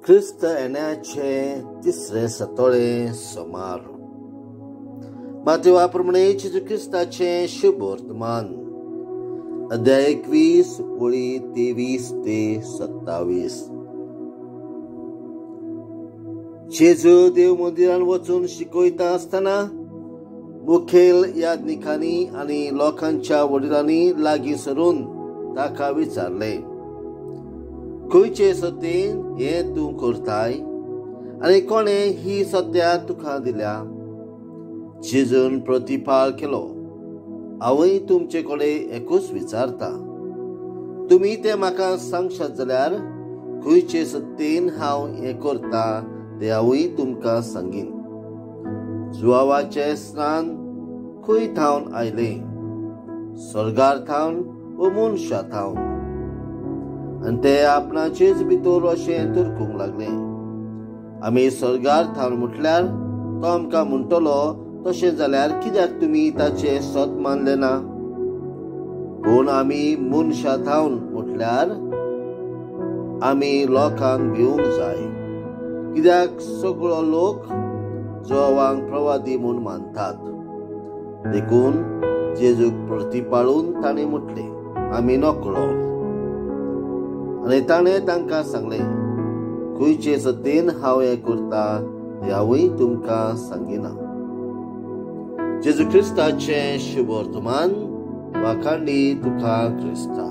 क्रिस्त येण्याचे तिसरे सतोळे सोमार. मातेवा प्रमाणे जेजू क्रिस्ताचें शुभवर्तमान, अध्याय 21 ओळी 23 ते 27. जेजू देव मंदिरान वचून शिकयता आसतना मुखेल याज्ञिकांनी आनी लोकांच्या वडिलांनी लागीं सरून ताका विचारलें, खंयचे सत्येन हें तूं करताय आनी कोणें ही सत्या तुका दिल्या? जेजून प्रतिपाळ केलो, हांवूय तुमचे कडेन एकूच विचारता, तुमी तें म्हाका सांगशात जाल्यार खंयचे सत्येन हांव हें करता तें हांवूय तुमकां सांगीन. जुवावाचें स्नान खंय थावन आयलें, स्वर्गार थावन वो मनशा थावन? आनी ते आपणाचेच भितर अशें तुरकूंक लागले, आमी स्वर्गार थावन म्हटल्यार तो आमकां म्हणटलो, तशें जाल्यार कित्याक तुमी ताचें सत मानलें ना? पूण आमी मनशा थावन म्हटल्यार आमी लोकांक भिवंक जाय, कित्याक सगळो लोक जुवावांक प्रवादी म्हूण मानतात. देखून जेजूक प्रतिपाळून ताणें म्हटलें, आमी नकळो. आनी ताणें तांकां सांगलें, खंयचे सत्येन हांव हें करता तें हांवूय तुमकां सांगिना. जेजू क्रिस्ताचें शुभवर्तमान. वाखांडी तुका क्रिस्ता.